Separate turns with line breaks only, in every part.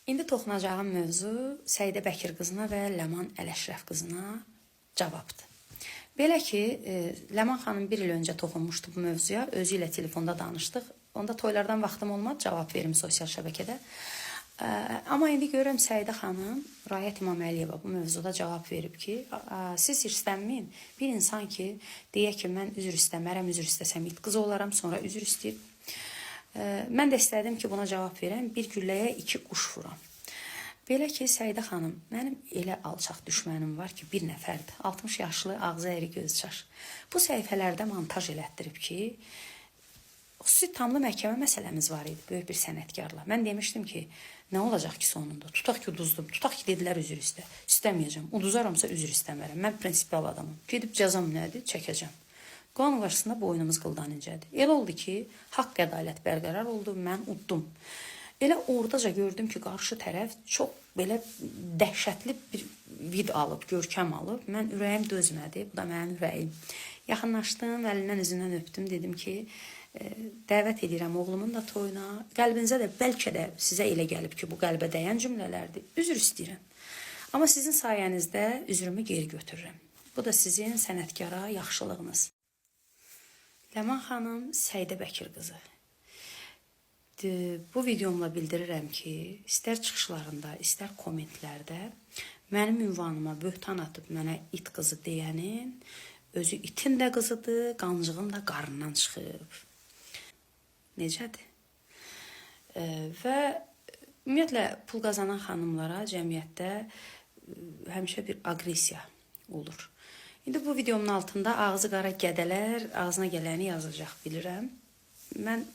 İndi toxunacağım mövzu Səidə Bəkir qızına və Ləman Ələşrəf qızına cavabdır. Belə ki, Ləman xanım bir il öncə toxunmuşdu bu mövzuya, özü ilə telefonda danışdıq. Onda toylardan vaxtım olmadı, cavab verim sosial şəbəkədə. Amma indi görürəm Səidə xanım Rayət İmaməliyeva bu mövzuda cavab verib ki, siz hirslənməyin. Bir insan ki, deyə ki, mən üzr istəmərəm, üzr istəsəm it qızı olaram, sonra üzr istəyir. Mən də istədim ki, buna cavab verəm, bir gülləyə iki quş vuram. Belə ki, Səidə xanım, mənim elə alçaq düşmənim var ki, bir nəfərdir. 60 yaşlı, ağzı əyri, gözü çaş. Bu səhifələrdə montaj elətdirib ki, xüsusi tamlı məhkəmə məsələmiz var idi böyük bir sənətkarla. Mən demişdim ki, nə olacaq ki sonunda? Tutaq ki, uduzdum. Tutaq ki, dedilər üzr istə. İstəməyəcəm. Uduzaramsa üzr istəmərəm. Mən prinsipial adamam. Gedib cəzam nədir? Çəkəcəm. Qanun qarşısında boynumuz qıldan incədir. Elə oldu ki, haqq ədalət bərqərar oldu, mən uddum. Elə ordaca gördüm ki, qarşı tərəf çox belə dəhşətli bir vid alıb, görkəm alıb. Mən ürəyim dözmədi. Bu da mənim ürəyim. Yaxınlaşdım, əlindən üzündən öpdüm. Dedim ki, dəvət edirəm oğlumun da toyuna. Qəlbinizə də bəlkə də sizə elə gəlib ki, bu qəlbə dəyən cümlələrdir. Üzr istəyirəm. Amma sizin sayənizdə üzrümü geri götürürəm. Bu da sizin sənətkara yaxşılığınız. Ləman xanım Səidə Bəkir qızı. Bu videomla bildirirəm ki, istər çıxışlarında, istər kommentlərdə mənim ünvanıma böhtan atıb mənə it qızı deyənin özü itin də qızıdır, qancığın da qarnından çıxıb. Necədir? Və ümumiyyətlə pul qazanan xanımlara cəmiyyətdə həmişə bir aqressiya olur. İndi bu videomun altında ağzı qara gədələr ağzına gələni yazacaq, bilirəm. Mən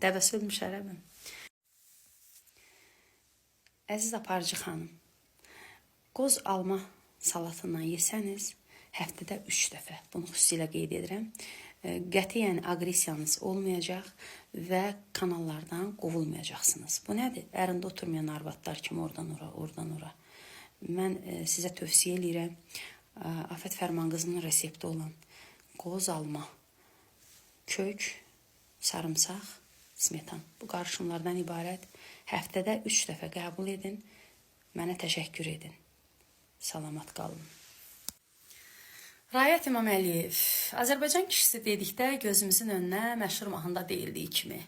dəvəsi ölmüş ərəbəm. Əziz aparıcı xanım, qoz alma salatından yesəniz həftədə 3 dəfə, bunu xüsusilə qeyd edirəm, qətiyyən aqressiyanız olmayacaq və kanallardan qovulmayacaqsınız. Bu nədir? Ərində oturmayan arvadlar kimi oradan ora, oradan ora. Mən sizə tövsiyə eləyirəm. Afət Fərman qızının resepti olan qoz alma, kök, sarımsaq, smetan. Bu qarışımlardan ibarət həftədə 3 dəfə qəbul edin. Mənə təşəkkür edin. Salamat qalın. Rayət İmaməliyev, Azərbaycan kişisi dedikdə gözümüzün önünə məşhur mahnıda deyildiyi kimi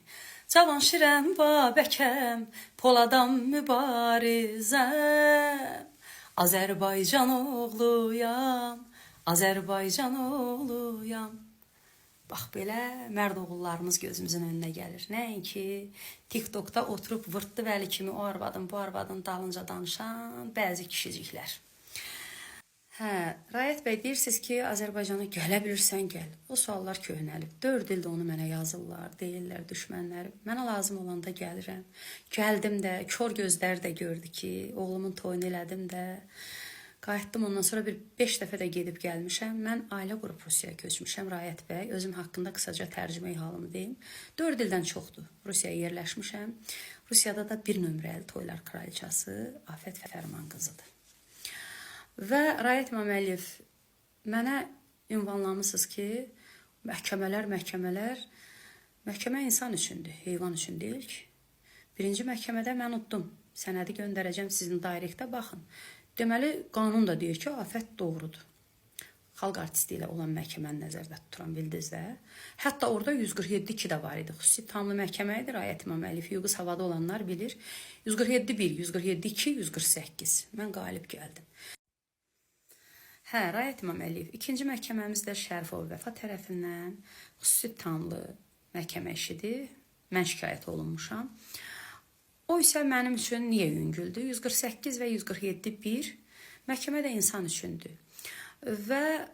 Cavanşirəm, Babəkəm, Poladam, mübarizəm, Azərbaycan oğluyam, Azərbaycan oğluyam. Bax belə mərd oğullarımız gözümüzün önünə gəlir. Nəinki TikTokda oturub vırtdı vəli kimi o arvadın, bu arvadın dalınca danışan bəzi kişiciklər. Hə, Rayət bəy, deyirsiniz ki, Azərbaycana gələ bilirsən, gəl. O suallar köhnəlib. 4 ildir onu mənə yazırlar, deyirlər düşmənlərim. Mənə lazım olanda gəlirəm. Gəldim də, kör gözlər də gördü ki, oğlumun toyunu elədim də. Qayıtdım, ondan sonra bir 5 dəfə də gedib gəlmişəm. Mən ailə qurub Rusiyaya köçmüşəm, Rayət bəy. Özüm haqqında qısaca tərcümeyi halımı deyim. 4 ildən çoxdur Rusiyaya yerləşmişəm. Rusiyada da bir nömrəli toylar kraliçası Afət Fərman qızıdır. Və Rayət İmaməliyev, mənə ünvanlamısınız ki, məhkəmələr, məhkəmələr, məhkəmə insan üçündür, heyvan üçün deyil ki. Birinci məhkəmədə mən uddum. Sənədi göndərəcəm sizin directə, baxın. Deməli, qanun da deyir ki, Afət doğrudur. Xalq artisti ilə olan məhkəməni nəzərdə tuturam, bildiniz də. Hətta orada 147-2 də var idi. Xüsusi tamlı məhkəmə idi. Rayət İmaməliyev, hüquqi savadı olanlar bilir. 147-1, 147-2, 148. Mən qalib gəldim. Hə, Rayət İmaməliyev. İkinci məhkəməmiz də Şərifov Vəfa tərəfindən xüsusi tamlı məhkəmə işidir. Mən şikayət olunmuşam. O isə mənim üçün niyə yüngüldür? 148 və 147-1 məhkəmə də insan üçündür. Və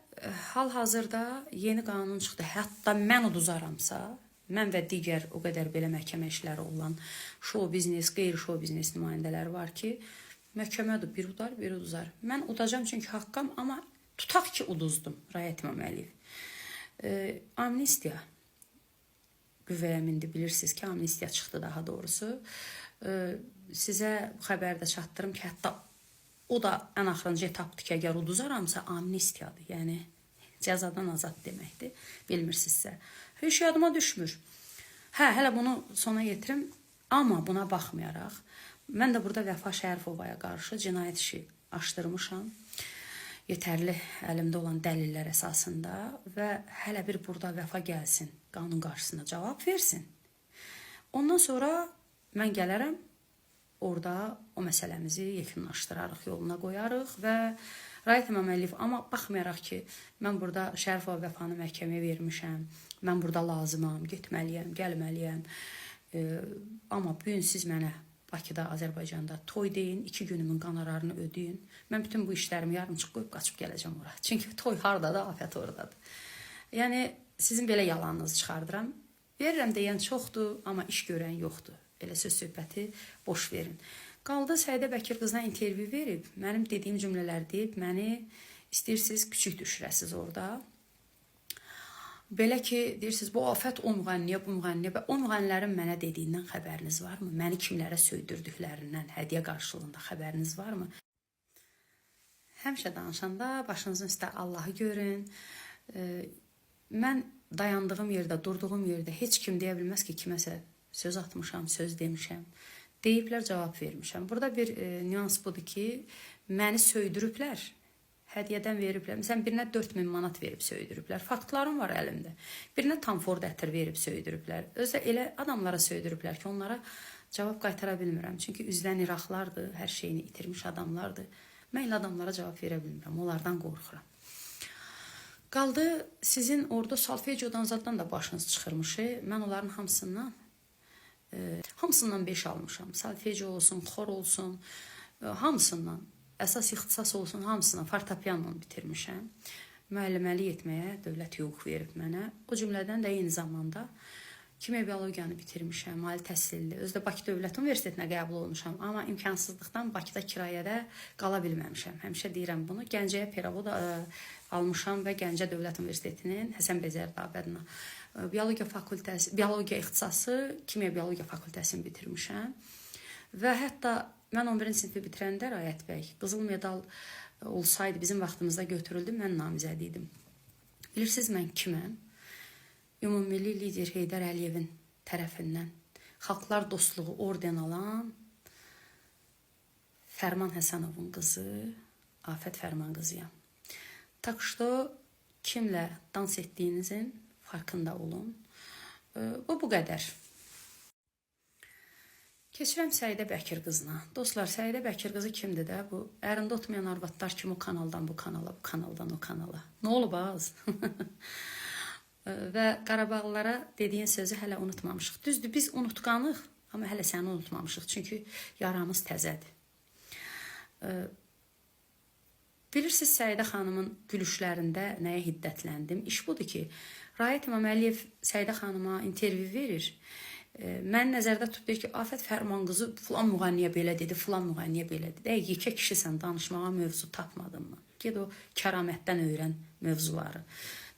hal-hazırda yeni qanun çıxdı. Hətta mən uduzaramsa, mən və digər o qədər belə məhkəmə işləri olan şou biznes, qeyri-şou biznes nümayəndələri var ki, məhkəmədir, bir udar, bir uduzar. Mən udacam çünki haqqam, amma tutaq ki, uduzdum Rayət İmaməliyev. Amnistiya qüvvəyə mindi, bilirsiniz ki, amnistiya çıxdı daha doğrusu. Sizə bu xəbəri də çatdırım ki, hətta o da ən axırıncı etapdır ki, əgər uduzaramsa amnistiyadır. Yəni cəzadan azad deməkdir, bilmirsinizsə. Heç yadıma düşmür. Hə, hələ bunu sona yetirim. Amma buna baxmayaraq, mən də burada Vəfa Şərifovaya qarşı cinayət işi açdırmışam. Yetərli əlimdə olan dəlillər əsasında və hələ bir burada Vəfa gəlsin, qanun qarşısında cavab versin. Ondan sonra mən gələrəm, orada o məsələmizi yekunlaşdırarıq, yoluna qoyarıq və Raif İmaməliyev, amma baxmayaraq ki, mən burada Şərifova Vəfanı məhkəməyə vermişəm, mən burada lazımam, getməliyəm, gəlməliyəm. Amma bu gün siz mənə Bakıda, Azərbaycanda toy deyin, 2 günümün qonorarını ödəyin. Mən bütün bu işlərimi yarımçıq qoyub qaçıb gələcəm ora. Çünki toy hardadır, afət oradadır. Yəni sizin belə yalanınızı çıxardıram. Verirəm deyən çoxdur, amma iş görən yoxdur. Belə söz söhbəti boş verin. Qaldı Səidə Bəkir qızına intervyu verib, mənim dediyim cümlələr deyib, məni istəyirsiniz küçük düşürəsiniz orada. Belə ki, deyirsiniz, bu afət o müğənniyə, bu müğənniyə. O müğənnilərin mənə dediyindən xəbəriniz varmı? Məni kimlərə söydürdüklərindən hədiyyə qarşılığında xəbəriniz varmı? Həmişə danışanda başınızın üstə Allahı görün. Mən dayandığım yerdə, durduğum yerdə heç kim deyə bilməz ki, kiməsə söz atmışam, söz demişəm. Deyiblər, cavab vermişəm. Burada bir nüans budur ki, məni söydürüblər. Hədiyyədən veriblər. Məsələn, birinə 4000 manat verib söydürüblər. Faktlarım var əlimdə. Birinə Tom Ford ətir verib söydürüblər. Özü də elə adamlara söydürüblər ki, onlara cavab qaytara bilmirəm. Çünki üzdən iraqlardır, hər şeyini itirmiş adamlardır. Mən elə adamlara cavab verə bilmirəm. Onlardan qorxuram. Qaldı sizin orada solfejodan zaddan da başınız çıxırmış. Mən onların hamısından 5 almışam. Solfejo olsun, xor olsun, hamısından. Əsas ixtisas olsun, hamısından fortepianla bitirmişəm. Müəlliməlik etməyə dövlət hüquq verib mənə. O cümlədən də eyni zamanda kimya biologiyanı bitirmişəm, ali təhsilli. Özü də Bakı Dövlət Universitetinə qəbul olmuşam, amma imkansızlıqdan Bakıda kirayədə qala bilməmişəm. Həmişə deyirəm bunu. Gəncəyə peravod almışam və Gəncə Dövlət Universitetinin Həsən bəy Zərdabi adına biologiya fakültəsi, biologiya ixtisası, kimya biologiya fakültəsini bitirmişəm. Və hətta mən 11-ci sinfi bitirəndə Rayət bəy qızıl medal olsaydı bizim vaxtımızda götürüldü, mən namizəd idim. Bilirsiniz mən kiməm? Ümummilli lider Heydər Əliyevin tərəfindən Xalqlar Dostluğu orden alan Fərman Həsənovun qızı, Afət Fərman qızıyam. Tak что kimlə dans etdiyinizin farkında olun. Bu qədər. Keçirəm Səidə Bəkir qızına. Dostlar, Səidə Bəkir qızı kimdir də? Bu ərində otmayan arvadlar kimi o kanaldan bu kanala, bu kanaldan o kanala. Nə olub az? Və Qarabağlılara dediyin sözü hələ unutmamışıq. Düzdür, biz unutqanıq, amma hələ səni unutmamışıq. Çünki yaramız təzədir. Bilirsiniz, Səidə xanımın gülüşlərində nəyə hiddətləndim? İş budur ki, Raif İmaməliyev Səidə xanıma intervyu verir. Mən nəzərdə tutub deyir ki, Afət Fərman qızı filan müğənniyə belə dedi, filan müğənniyə belə dedi. Ey, yekə kişisən, danışmağa mövzu tapmadın mı? Get o kəramətdən öyrən mövzuları.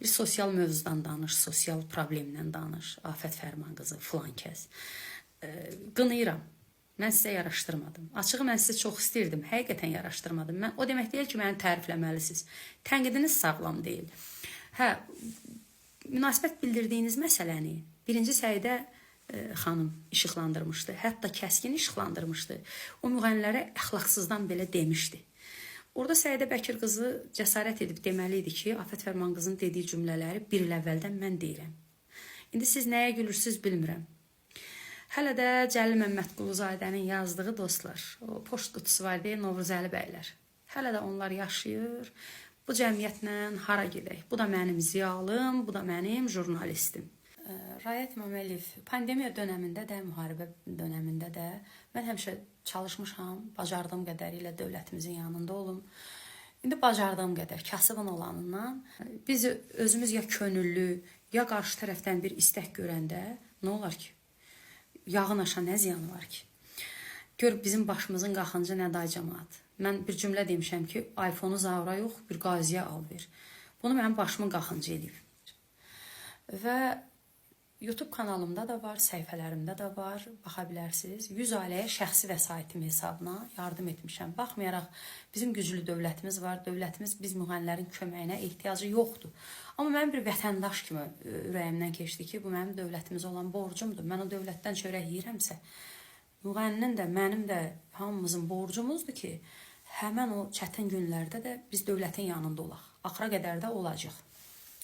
Bir sosial mövzudan danış, sosial problemdən danış. Afət Fərman qızı filan kəs. Qınayıram. Mən sizə yaraşdırmadım. Açığı mən sizə çox istəyirdim. Həqiqətən yaraşdırmadım. Mən, o demək deyil ki, məni tərifləməlisiniz. Tənqidiniz sağlam deyil. Hə, münasibət bildirdiyiniz məsələni birinci Səidə xanım işıqlandırmışdı. Hətta kəskin işıqlandırmışdı. O müğənnilərə əxlaqsızdan belə demişdi. Orada Səidə Bəkir qızı cəsarət edib deməli idi ki, Afət Fərman qızının dediyi cümlələri bir il əvvəldən mən deyirəm. İndi siz nəyə gülürsünüz bilmirəm. Hələ də Cəlil Məmmədquluzadənin yazdığı dostlar, o poçt qutusu var deyə Novruzəli bəylər. Hələ də onlar yaşayır. Bu cəmiyyətlə hara gedək? Bu da mənim ziyalım, bu da mənim jurnalistim. Raif İmaməliyev, pandemiya dönəmində də, müharibə dönəmində də mən həmişə çalışmışam, bacardığım qədəri ilə dövlətimizin yanında olum. İndi bacardığım qədər, kasıbın olanından biz özümüz ya könüllü, ya qarşı tərəfdən bir istək görəndə nə olar ki? Yağın aşa nə ziyanı var ki? Gör bizim başımızın qaxıncı nə day cəmaat. Mən bir cümlə demişəm ki, iPhone-u Zaura yox, bir qaziyə al ver. Bunu mənim başımın qaxıncı eləyib. Və YouTube kanalımda da var, səhifələrimdə də var, baxa bilərsiniz. 100 ailəyə şəxsi vəsaitim hesabına yardım etmişəm. Baxmayaraq bizim güclü dövlətimiz var. Dövlətimiz biz müğənnilərin köməyinə ehtiyacı yoxdur. Amma mənim bir vətəndaş kimi ürəyimdən keçdi ki, bu mənim dövlətimizə olan borcumdur. Mən o dövlətdən çörək yeyirəmsə, Müğənninin də, mənim də, hamımızın borcumuzdur ki, həmən o çətin günlərdə də biz dövlətin yanında olaq. Axıra qədər də olacaq.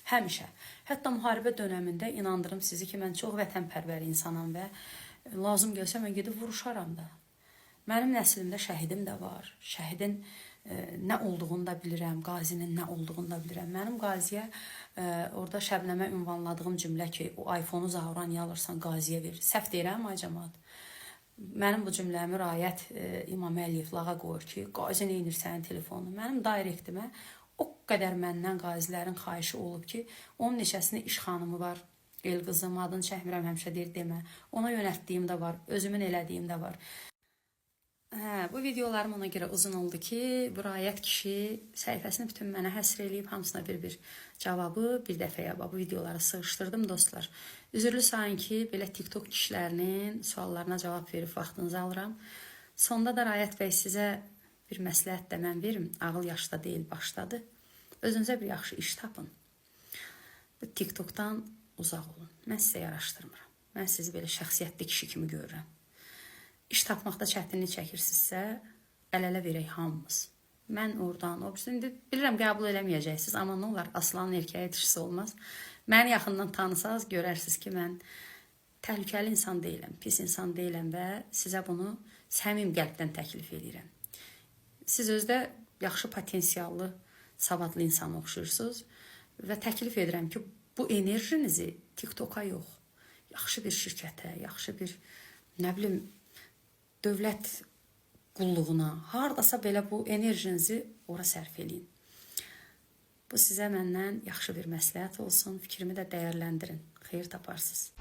Həmişə. Hətta müharibə dönəmində inandırım sizi ki, mən çox vətənpərvər insanam və lazım gəlsə mən gedib vuruşaram da. Mənim nəslimdə şəhidim də var. Şəhidin nə olduğunu da bilirəm, qazinin nə olduğunu da bilirəm. Mənim qaziyə orada Şəbnəmə ünvanladığım cümlə ki, o iPhone-u Zaura niyə alırsan, qaziyə ver. Səhv deyirəm, ay camaat. Mənim bu cümləmi Rayət İmam Əliyev lağa qoyur ki, qazi nə edir sənin telefonunu? Mənim direktimə o qədər məndən qazilərin xahişi olub ki, onun neçəsini iş xanımı var. El qızım, adını çəkmirəm, həmişə deyir demə. Ona yönəltdiyim də var, özümün elədiyim də var. Hə, bu videolarım ona görə uzun oldu ki, bu Rayət kişi səhifəsini bütün mənə həsr eləyib, hamısına bir-bir cavabı bir dəfəyə bu videolara sığışdırdım dostlar. Üzürlü sayın ki, belə TikTok kişilərinin suallarına cavab verib vaxtınızı alıram. Sonda da Rayət bəy sizə bir məsləhət də mən verim. Ağıl yaşda deyil, başdadır. Özünüzə bir yaxşı iş tapın. Bu TikTokdan uzaq olun. Mən sizə yaraşdırmıram. Mən sizi belə şəxsiyyətli kişi kimi görürəm. İş tapmaqda çətinlik çəkirsinizsə, əl-ələ verək hamımız. Mən oradan, o birisi. İndi bilirəm qəbul eləməyəcəksiniz, amma nə olar, aslanın erkəyi dişisi olmaz. Məni yaxından tanısanız görərsiniz ki, mən təhlükəli insan deyiləm, pis insan deyiləm və sizə bunu səmim qəlbdən təklif eləyirəm. Siz özdə yaxşı potensiallı, savadlı insana oxşuyursunuz və təklif edirəm ki, bu enerjinizi TikToka yox, yaxşı bir şirkətə, yaxşı bir, nə bilim, dövlət qulluğuna, hardasa belə bu enerjinizi ora sərf eləyin. Bu sizə məndən yaxşı bir məsləhət olsun. Fikrimi də dəyərləndirin. Xeyir taparsınız.